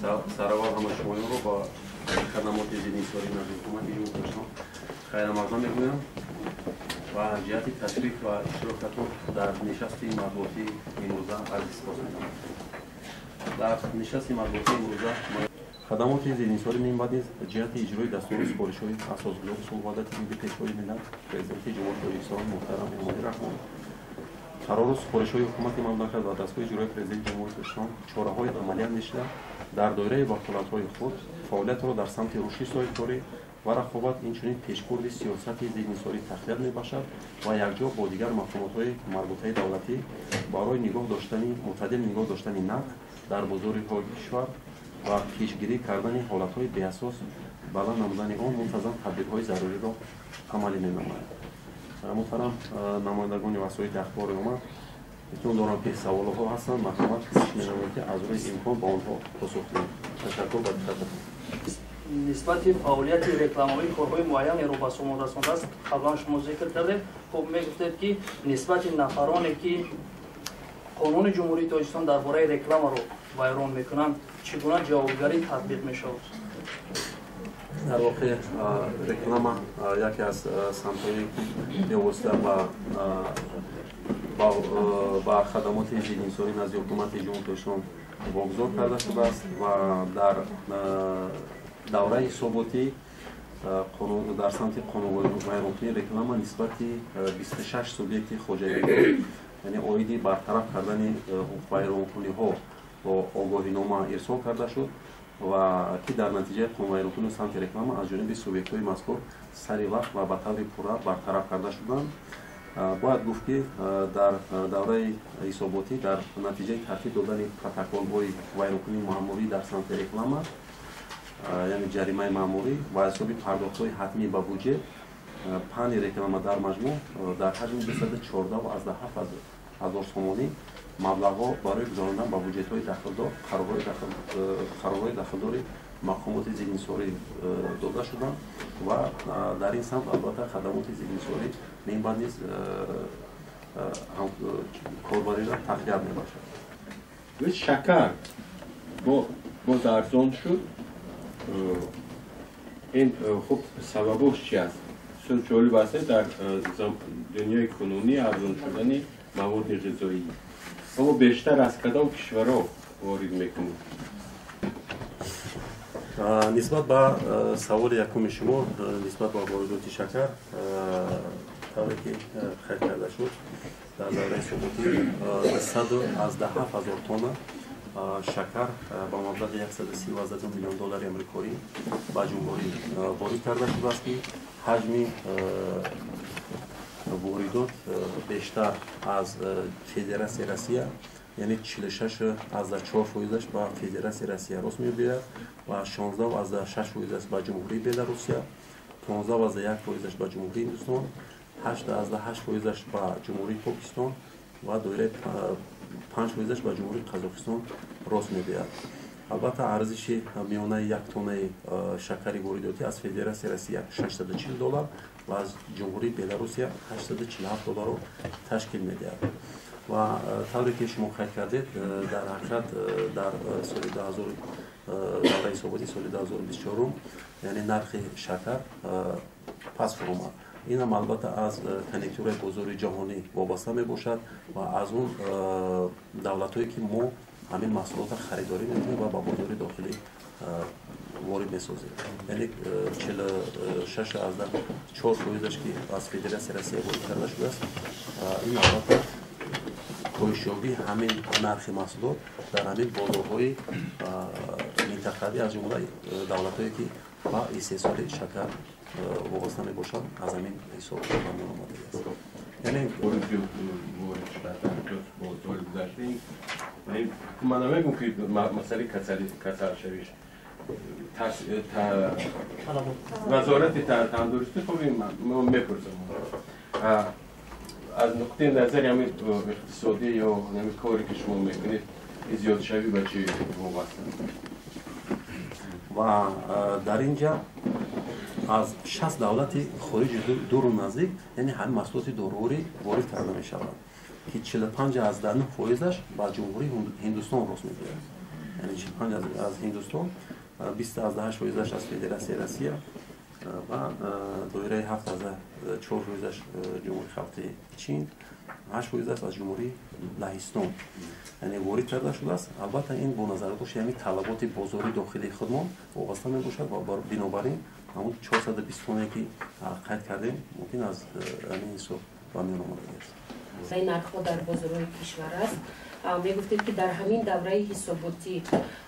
Сараввал ҳама шумоёнро ба хадамоти зиддиинҳисорӣ назди ҳукумати Ҷумҳурии Тоҷикистон хайрамақдам мегӯям ва ҷиҳати ташриф ва иштирокатон дар нишасти матбуотии имрӯза арзи сипос менамоям. Дар нишасти матбуотии имрӯза хадамоти зиддиинҳисорӣ минбаъд низ ҷиҳати иҷрои дастуру супоришҳои асосгузори сулҳу ваҳдати миллӣ, Пешвои миллат, Президенти Ҷумҳурии Тоҷикистон муҳтарам Эмомалӣ Раҳмон, қарору супоришҳои ҳукумати мамлакат ва дастгоҳи иҷроии Президенти Ҷумҳурии Тоҷикистон чораҳои амалӣ андешида дар доираи ваколатҳои худ фаъолиятро дар самти рушди соҳибкорӣ ва рақобат, инчунин пешбурди сиёсати зиддиинҳисорӣ тақвият мебахшад ва якҷо бо дигар мақомотҳои марбутаи давлатӣ барои нигоҳ доштани мӯътадил нигоҳ доштани нарх дар бозорҳои кишвар ва пешгирӣ кардани ҳолатҳои беасос баланд намудани он мунтазам тадбирҳои заруриро амалӣ менамояд. Муҳтарам намояндагони васоити ахбори омма, итминон дорам, ки саволҳо ҳастанд, марҳамат, кӯшиш менамоем, ки аз рӯи имкон ба онҳо посух диҳем. Ташаккур ба диққататон. Нисбати фаъолияти рекламавӣ корҳои муайянеро ба сомон расондааст, қаблан шумо зикр кардед. Хуб, мегуфтед, ки нисбати нафароне, ки қонуни Ҷумҳурии Тоҷикистон дар бораи рекламаро вайрон мекунанд, чӣ гуна ҷавобгарӣ татбиқ мешавад? Дар воқеъ реклама яке аз самтҳои бевосита ба хадамоти зиддиинҳисорӣ назди ҳукумати Ҷумҳурии Тоҷикистон вогузор карда шудааст ва дар давраи ҳисоботӣ дар самти қонунвайронкунии реклама нисбати 26 субъекти хоҷагидор, яъне оиди бартараф кардани ҳуқуқвайронкуниҳо бо огоҳинома ирсол карда шуд ва ки дар натиҷаи қонунвайронкунии самти реклама аз ҷониби субъектҳои мазкур сари вақт ва ба таври пурра бартараф карда шуданд. Бояд гуфт, ки дар давраи ҳисоботӣ дар натиҷаи тартиб додани протоколҳои вайронкунии маъмурӣ дар самти реклама, яъне ҷаримаи маъмурӣ ва ҳисоби пардохтҳои ҳатмӣ ба буҷет, паҳни реклама дар маҷмӯъ дар ҳаҷми 214,7 ҳазор сомонӣ маблағҳо барои гузарондан ба буҷетҳои дахлдор қарорҳои дахлдори мақомоти зиддиинҳисорӣ дода шуданд ва дар ин самт албатта хадамоти зиддиинҳисорӣ минбаъд низ корбариро тақвият мебахшад. Шакар боз арзон шуд. Ин хуб, сабабош чи аст? Бисёр ҷолиб аст, дар дунёи кунунӣ арзон шудани маводи ғизоӣ. Мо бештар аз кадом кишварҳо ворид мекунем? Нисбат ба саволи якуми шумо, нисбат ба воридоти шакар, тавре ки қайд карда шуд, дар давраи ҳисоботӣ 107 ҳазор тонна шакар ба маблағи 130 миллион доллари амрикоӣ ба ҷумҳурӣ ворид карда шудааст, ки ҳаҷми воридот бештар аз Федератсияи Россия, яъне 46,4 фоизаш ба Федератсияи Россия рост мебиёяд ва 16,6 фоизаш ба Ҷумҳурии Беларусия, 15,1 фоизаш ба Ҷумҳурии Ҳиндустон, 8,8 фоизаш ба Ҷумҳурии Покистон ва доираи 5 фоизаш ба Ҷумҳурии Қазоқистон рост мебиёяд. Албатта, арзиши миёнаи як тоннаи шакари воридотӣ аз Федератсияи Россия 640 доллар ва аз Ҷумҳурии Беларусия 847 долларро ташкил медиҳад. Ва тавре ки шумо қайд кардед, дар ҳақиқат дар соли 2000, давраи ҳисоботии соли 2024, яъне нархи шакар паст фуромад. Инам албатта аз конъюнктураи бозори ҷаҳонӣ вобаста мебошад ва аз он давлатҳое, ки мо ҳамин маҳсулотро харидорӣ мекунем ва ба бозори дохилӣ ворид месозем. Яъне 46,4 фоизаш, ки аз Федератсияи Россия ворид карда шудааст, ин албатта коҳишёбии ҳамин нархи маҳсулот дар ҳамин бозорҳои минтақавӣ, аз ҷумла давлатҳое, ки ба истеҳсоли шакар вобаста мебошанд, аз ҳамин ҳисоб ба миён омадагиаст. Яъне ворид шуда бо соли гузашта, ман намегӯм, ки масъалаи касалшавиш, Вазорати тандурустӣ, хуб, мепурсам, аз нуқтаи назари ҳамин иқтисодӣ ё ҳамин коре, ки шумо мекунед, зиёдшавӣ ба чӣ вобаста? Ва дар ин ҷа аз 60 давлати хориҷи дуру наздик, яъне ҳамин маҳсулоти доруворӣ ворид карда мешавад, ки 45,9 фоизаш ба Ҷумҳурии Ҳиндустон рост мебиёяд. яъне 45 аз Ҳиндустон, 20,8% аз Федератсияи Россия ва доираи 7,4% Ҷумҳурии Халқии Чин, 8% аз Ҷумҳурии Лаҳистон, яъне ворид карда шудааст. Албатта, ин бо назардошти ҳамин талаботи бозори дохилии худмон вобаста мебошад ва бинобар ин ҳамон 420 тонне, ки қайд кардем, мумкин аз ҳамин ҳисоб ба миён омадагиаст. Нархҳо дар бозорҳои кишвар аст. Мегуфтед, ки дар ҳамин давраи ҳисоботӣ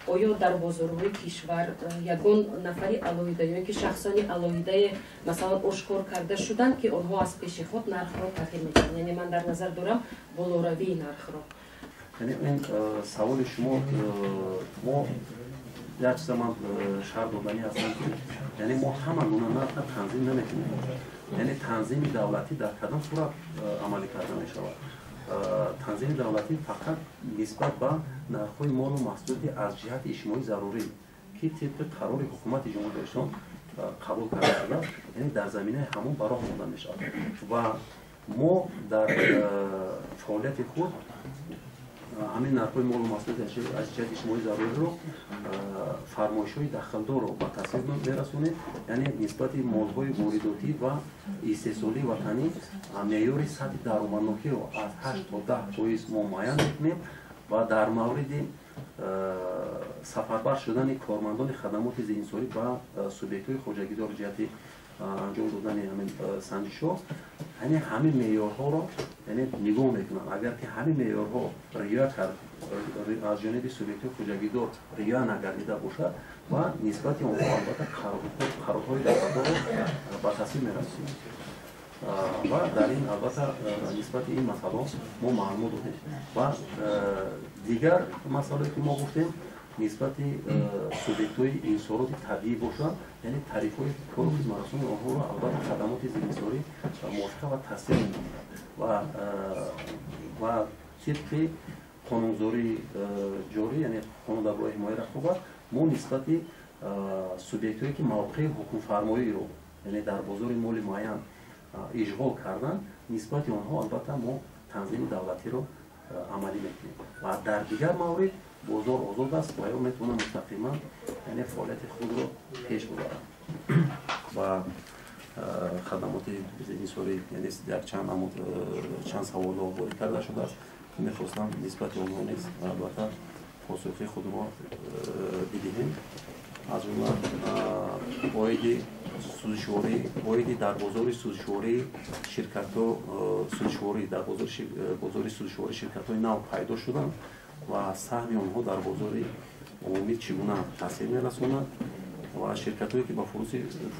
оё дар бозорҳои кишвар ягон нафари алоҳида ё ин ки шахсони алоҳидае, масалан, ошкор карда шуданд, ки онҳо аз пеши худ нархро тағйир медиҳанд? Яъне ман дар назар дорам болоравии нархро. Яъне ин саволи шумо, мо як чиза ман шарҳ доданӣ ҳастам, ки яъне мо ҳама гуна нархро танзим намекунем. Яъне танзими давлатӣ дар кадом сурат амалӣ карда мешавад? Танзими давлатӣ фақат нисбат ба нархҳои молу маҳсулоти аз ҷиҳати иҷтимоӣ зарурӣ, ки тибқи қарори Ҳукумати Ҷумҳурии Тоҷикистон қабул карда шудааст, яъне дар заминаи ҳамон ба роҳ монда мешавад. Ва мо дар фаъолияти худ ҳамин нархҳои молу маҳсулоти аз ҷиҳати иҷтимоӣ заруриро, фармоишҳои дахлдорро ба тасвиб мерасонем. Яъне нисбати молҳои воридотӣ ва истеҳсолии ватанӣ меъёри сатҳи даромаднокиро аз 8 то 10% мо муайян мекунем ва дар мавриди сафарбар шудани кормандони хадамоти зиддиинҳисорӣ ба субъектҳои хоҷагидор ҷиҳати анҷом додани ҳамин санҷишҳо, яъне ҳамин меъёрҳоро, яъне нигоҳ мекунанд. Агар ки ҳамин меъёрҳо риоя кард, аз ҷониби субъектҳои хоҷагидор риоя нагардида бошад, ва нисбати онҳо албатта қарорҳои давлатдорро ба тасвиб мерасонем. Ва дар ин, албатта, нисбати ин масъалаҳо мо маълумот додем. Ва дигар масъалае, ки мо гуфтем, нисбати субъектҳои инҳисороти табиӣ бошанд, яъне тарифҳои кору хизматрасонии онҳоро албатта хадамоти зиддиинҳисорӣ мувофиқа ва тасдиқ менамояд ва тибқи қонунгузории ҷорӣ, яъне қонун дар бораи ҳимояи рақобат, мо нисбати субъектҳое, ки мавқеи ҳукмфармоиро, яъне дар бозори моли муайян ишғол карданд, нисбати онҳо албатта мо танзими давлатиро амалӣ мекунем. Ва дар дигар маврид бозор озод аст ва ё метавонад мустақиман, яъне фаъолияти худро пеш бубарад. Ва хадамоти зиддиинҳисорӣ, яъне як чанд саволҳо ворид карда шудааст, ки мехостам нисбати онҳо низ албатта посухи худро бидиҳем. Аз ҷумла оиди сӯзишворӣ, оиди дар бозори сӯзишвории ширкатҳо, сӯзишворӣ, дар бозори сӯзишворӣ ширкатҳои нав пайдо шуданд ва саҳми онҳо дар бозори умумӣ чӣ гуна таъсир мерасонад ва ширкатҳое, ки ба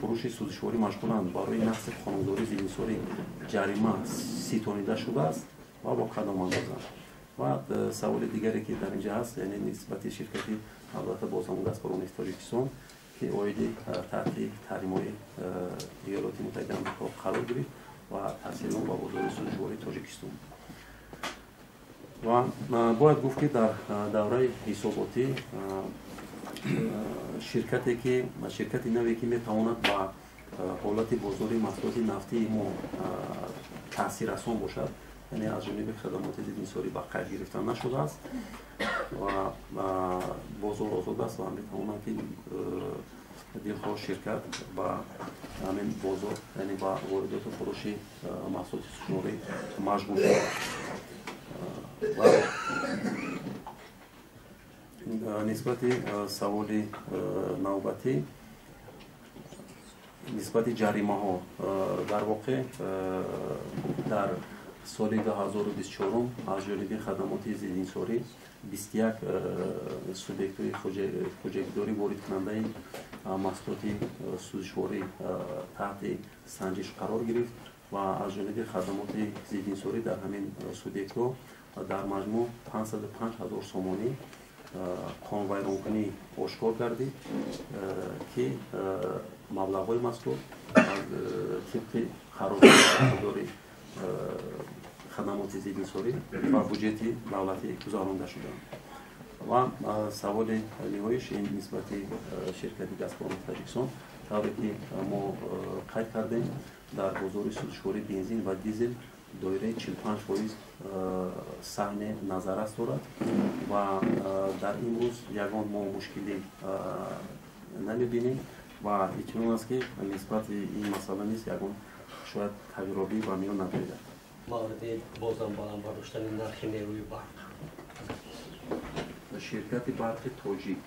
фурӯши сӯзишворӣ машғуланд, барои нақзи қонунгузории зиддиинҳисорӣ ҷарима ситонида шудааст ва бо кадом андоза? Ва саволи дигаре, ки дар инҷа ҳаст, яъне нисбати ширкати, албатта, боз ҳамон «Газпром» Тоҷикистон, ки оиди таҳти таҳримҳои Иёлоти Муттаҳидаи Амрико қарор гирифт ва таъсири он ба бозори сӯзишвории Тоҷикистон. Ва бояд гуфт, ки дар давраи ҳисоботӣ ширкате ки ширкати наве, ки метавонад ба ҳолати бозори маҳсулоти нафтии мо таъсиррасон бошад, яъне аз ҷониби хадамоти зиддиинҳисорӣ ба қайд гирифта нашудааст ва бозор озод аст ва метавонанд, ки дилхоҳ ширкат ба ҳамин бозор, яъне ба воридоту фурӯши маҳсулоти сӯзишворӣ машғул шавад. Ва нисбати саволи навбатӣ, нисбати ҷаримаҳо, дар воқеъ дар соли 2024 аз ҷониби хадамоти зиддиинҳисорӣ 21 субъектҳои хоҷагидорӣ, воридкунандаи маҳсулоти сӯзишворӣ таҳти санҷиш қарор гирифт ва аз ҷониби хадамоти зиддиинҳисорӣ дар ҳамин субъектҳо дар маҷмӯъ 505 ҳазор сомонӣ қонунвайронкунӣ ошкор гардид, ки маблағҳои мазкур тибқи қарори хадамоти зиддиинҳисорӣ ба буҷети давлатӣ гузаронда шуданд. Ва саволи ниҳоиш ин нисбати ширкати «Газпром» Тоҷикистон, тавре ки мо қайд кардем, дар бозори сӯзишворӣ бензин ва дизел доираи 45% саҳми назаррас дорад. Ва дар имрӯз ягон мо мушкилӣ намебинем ва итминон аст, ки нисбати ин масъала низ ягон шояд тағйиробӣ ба миён наояд. Мавриди бозам баланд бардоштани нархи нерӯи барқ. Ширкати Барқи Тоҷик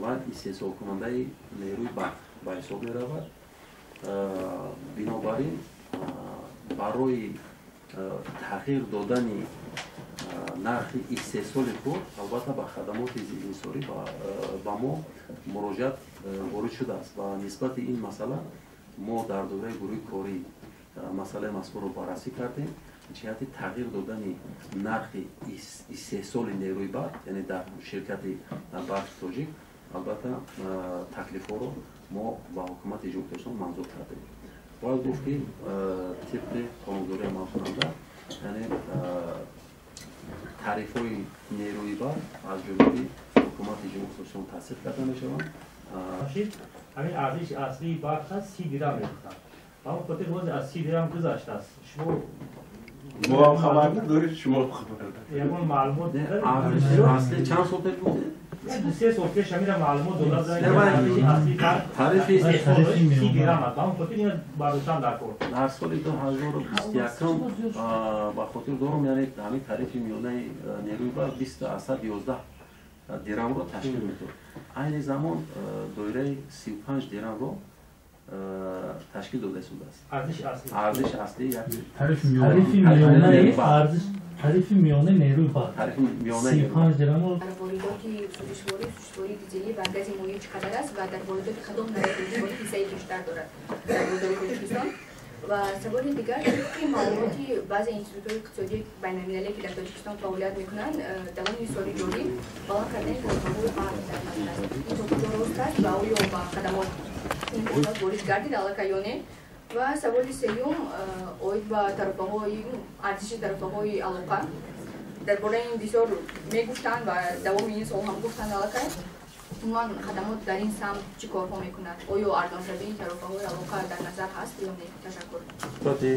ва истеҳсолкунандаи нерӯи барқ ба ҳисоб меравад. Бинобар ин, барои тағйир додани нархи истеҳсоли худ, албатта, ба хадамоти зиддиинҳисорӣ ба мо муроҷиат ворид шудааст ва нисбати ин масъала мо дар доираи гурӯҳи корӣ масъалаи мазкурро баррасӣ кардем. Ҷиҳати тағйир додани нархи истеҳсоли нерӯи барқ, яъне дар ширкати Барқи Тоҷик, албатта, таклифҳоро мо ба ҳукумати Ҷумҳурии Тоҷикистон манзур кардем. Бояд гуфт, ки тибқи қонунгузории амалкунанда, яъне тарифҳои нерӯи барқ аз ҷониби ҳукумати Ҷумҳурии Тоҷикистон тасдиқ карда мешаванд. Ҳамин арзиши аслии барқ аст, 30 дирам мегуфтанд. Ба ҳамон хотир боз аз 30 дирам гузаштааст. Шумо Мо ҳам хабар надорем, шумо хабар. Ягон маълумот? Асли чанд сол пеш буд? 2-3 сол пеш ҳамина маълумот дода. Тарифи 30 дирам аст, ба ҳамон хотир ина бардоштан дар кор. Дар соли 2021, ба хотир дорам, яъне ҳамин тарифи миёнаи нерӯи барқ 20,11 дирамро ташкил медод. Айни замон доираи 35 дирамро ташкил дода истодааст. Арзиши аслӣ. Тарифи миёнаи нерӯи барқ 35 дирам. Дар воридоти сӯзишворӣ дизелӣ ва гази моеъ чӣ қадар аст ва дар воридоти кадом навъи сӯзишворӣ ҳиссаи бештар дорад дар бозори Тоҷикистон? Ва саволи дигар: тибқи маълумоти баъзе институтҳои иқтисодии байналмилалие, ки дар Тоҷикистон фаъолият мекунанд, давоми соли ҷорӣ баланд кардани тарифаҳои барқ дар назар аст. Ин то куҷо рост аст ва оё ба хадамот ин пешниҳод ворид гардид аллакай ё не? Ва саволи сеюм оид ба тарофаҳои, арзиши тарофаҳои алоқа. Дар бораи ин бисёр мегуфтанд ва давоми ин сол ҳам гуфтанд аллакай. Умуман, хадамот дар ин самт чӣ корҳо мекунад? Оё арзоншавии тарофаҳои алоқа дар назар ҳаст ё не? Ташаккур. Нисбати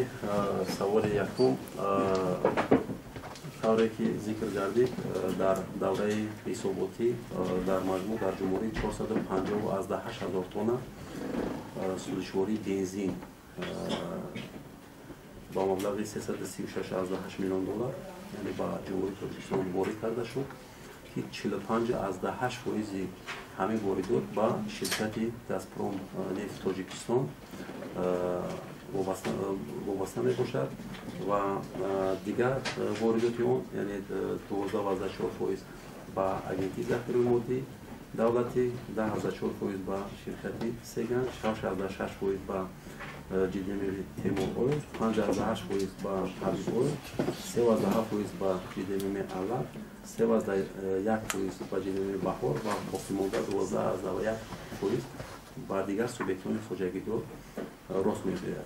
саволи якум, тавре ки зикр гардид, дар давраи ҳисоботӣ дар маҷмӯъ дар ҷумҳурӣ 450,8 ҳазор тонна сӯзишвории бензин ба маблағи 336,8 миллион доллар, яъне ба Ҷумҳурии Тоҷикистон ворид карда шуд, ки 45,8 фоизи ҳамин воридот ба ширкати Газпром Нефт Тоҷикистон вобаста мебошад ва дигар воридоти он, яъне 12,4 фоиз ба Агентии захираҳои моддии давлатӣ, 10,4 фоиз ба ширкати Сеганҷ, 6,6 фоиз ба ҶДМ Темур Ойл, 5,8 фоиз ба Ҳабиб Ойл, 3,7 фоиз ба ҶДМ Алла, 3,1 фоиз ба ҶДМ Баҳор ва боқимонда 12,1 фоиз ба дигар субъектҳои хоҷагидор рост меояд.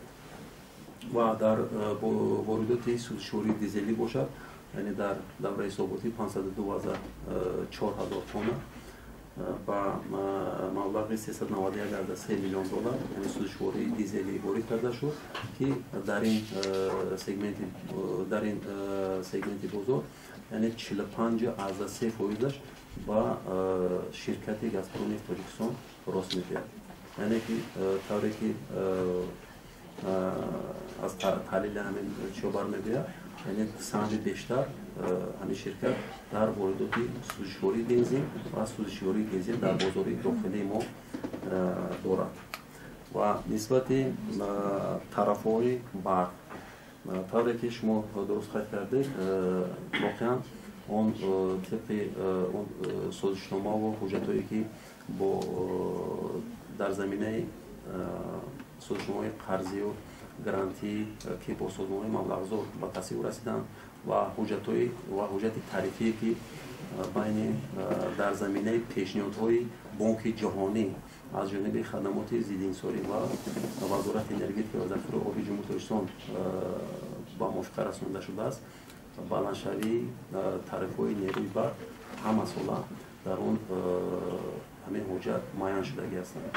Ва дар воридоти сӯзишвории дизелӣ бошад, яъне дар давраи ҳисоботӣ 502,4 ҳазор тонна ба маблағи 391,3 миллион доллар, яъне сӯзишвории дизелӣ ворид карда шуд, ки дар ин сегменти бозор, яъне 45,3 фоизаш ба ширкати Газпром Нефт Тоҷикистон рост меояд. Яъне ки тавре ки аз таҳлили ҳамин чиё бармегӯяд, яъне саҳми бештар ҳамин ширкат дар воридоти сӯзишвории бензин ва сӯзишвории дизел дар бозори дохилии мо дорад. Ва нисбати тарафҳои барқ, тавре ки шумо дуруст қайд кардед, воқеан он тибқи он созишномаву ҳуҷҷатҳое, ки бо дар заминаи созишномаҳои қарзию грантӣ, ки бо созмонҳои маблағгузор ба тасвиб расиданд, ва ҳуҷҷатҳои ва ҳуҷҷати тарифие, ки байни дар заминаи пешниҳодҳои Бонки Ҷаҳонӣ аз ҷониби хадамоти зиддиинҳисорӣ ва Вазорати энергетика ва захираҳои оби Ҷумҳурии Тоҷикистон ба мувофиқа расонида шудааст, баландшавии тарифҳои нерӯи барқ ҳамасола дар он ҳамин ҳуҷҷат муайян шудагӣ ҳастанд.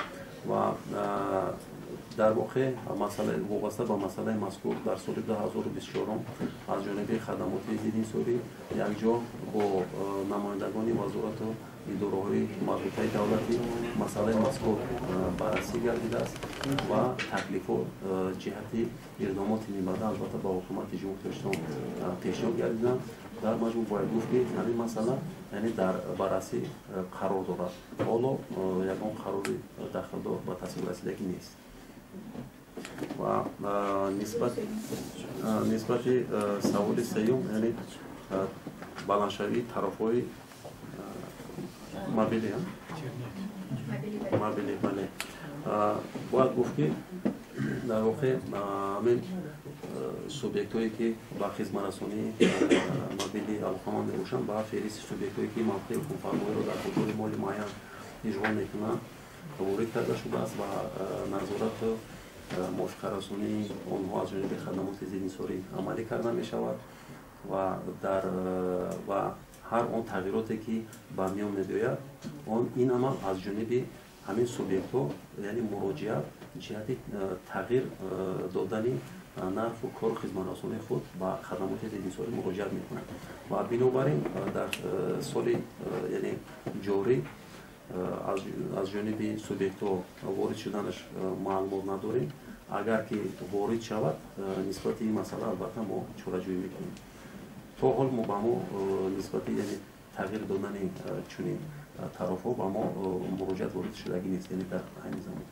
Ва Дар воқеъ вобаста ба масъалаи мазкур дар соли 2024 аз ҷониби хадамоти зиддиинҳисорӣ якҷо бо намояндагони вазорату идораҳои марбутаи давлатӣ масъалаи мазкур баррасӣ гардидааст ва таклифҳо ҷиҳати иқдомоти минбаъда албатта ба ҳукумати Ҷумҳурии Тоҷикистон пешниҳод гардиданд. Дар маҷмӯъ бояд гуфт, ки ҳамин масъала, яъне, дар баррасӣ қарор дорад. Ҳоло ягон қарори дахлдор ба тасвиб расидагӣ нест. Ва нисбати саволи сеюм, яъне баландшавии тарофаҳои мобилӣ, бале, бояд гуфт, ки дар воқеъ ҳамин субъектҳое, ки ба хизматрасонии мобилӣ алоқаманд мебошанд, ба феҳристи субъектҳое, ки мавқеи ҳукмфармоиро дар бозори моли муайян ишғол мекунанд, ворид карда шудааст ва назорату мувофиқарасонии онҳо аз ҷониби хадамоти зиддиинҳисорӣ амалӣ карда мешавад. Ва ҳар он тағйироте, ки ба миён мебиёяд, он ин амал аз ҷониби ҳамин субъектҳо, яъне муроҷиат ҷиҳати тағйир додани нарху кору хизматрасонии худ ба хадамоти зиддиинҳисорӣ муроҷиат мекунанд. Ва бинобар ин дар соли, яъне, ҷорӣ аз ҷониби субъектҳо ворид шуданаш маълумот надорем. Агар ки ворид шавад, нисбати ин масъала албатта мо чораҷӯӣ мекунем. То ҳол мо ба мо нисбати, яъне, тағйир додани чунин тарофҳо ба мо муроҷиат ворид шудагӣ нест, яъне дар айни замон.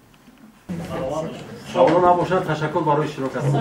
Саволо набошад, ташаккур барои иштирокатон.